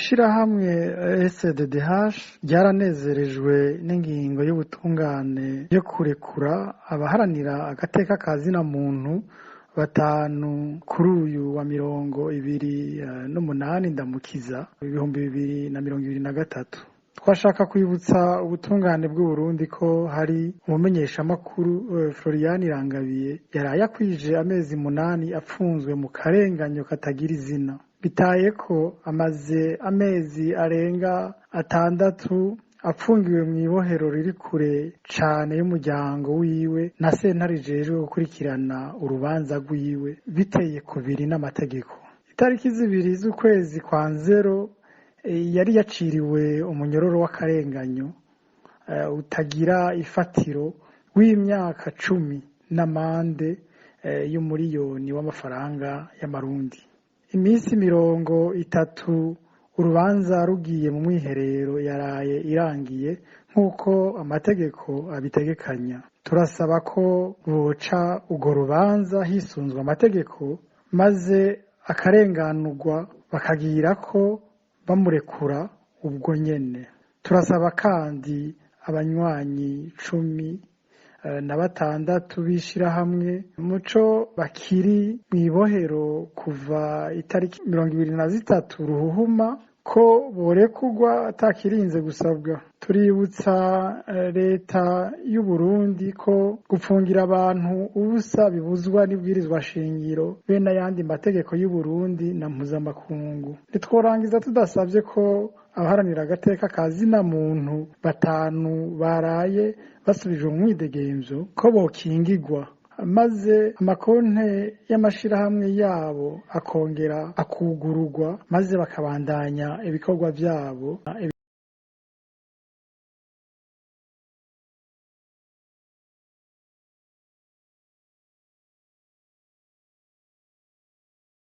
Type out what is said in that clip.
Ishirahamwe SDDH ryaranezerejwe n'ingingo y'ubutungane yo kurekura abaharanira agateka ka zina muntu batanu kuri uyu wa 28 Ndamukiza 2023. Twashaka kwibutsa ubutungane bw'Uburundi ko hari umumenyeshamakuru Florian Irangabiye yaraye akwije amezi 8 apfunzwe mu karenganyo katagira izina. Bitaye ko amaze amezi arenga 6 apfungiwe mw'ibohero riri kure cane y'umuryango wiwe na sentare ijejwe gukurikirana urubanza rwiwe biteye kubiri n'amategeko. Itariki 2 z'ukwezi kwa Nzero yari yaciriwe umunyororo w'akarenganyo utagira ifatiro w'imyaka 10 n'amande y'umuriyoni w'amafaranga y'amarundi. Iminsi 30 urubanza rugiye mu mwiherero yaraye irangiye nk'uko amategeko abitegekanya. Turasaba ko boca urwo rubanza hisunzwe amategeko maze akarenganurwa bakagira ko bamurekura ubwo nyene. Turasaba kandi abanywanyi 16 b'ishirahamwe Muco bakiri mw'ibohero kuva itariki 23 Ruhuhuma ko borekurwa atakirinze gusabwa. Tuributsa leta y'Uburundi ko gupfungira abantu ubusa bibuzwa n'ibwirizwa shingiro be n'ayandi mategeko y'Uburundi na mpuzamakungu. Ntitworangiza tudasabye ko abaharanira agateka ka zina muntu batanu baraye basubijwe mu mwidegemvyo ko bokingigwa, maze amakonte y'amashirahamwe yabo akongera akugururwa maze bakabandanya ibikorwa vyabo.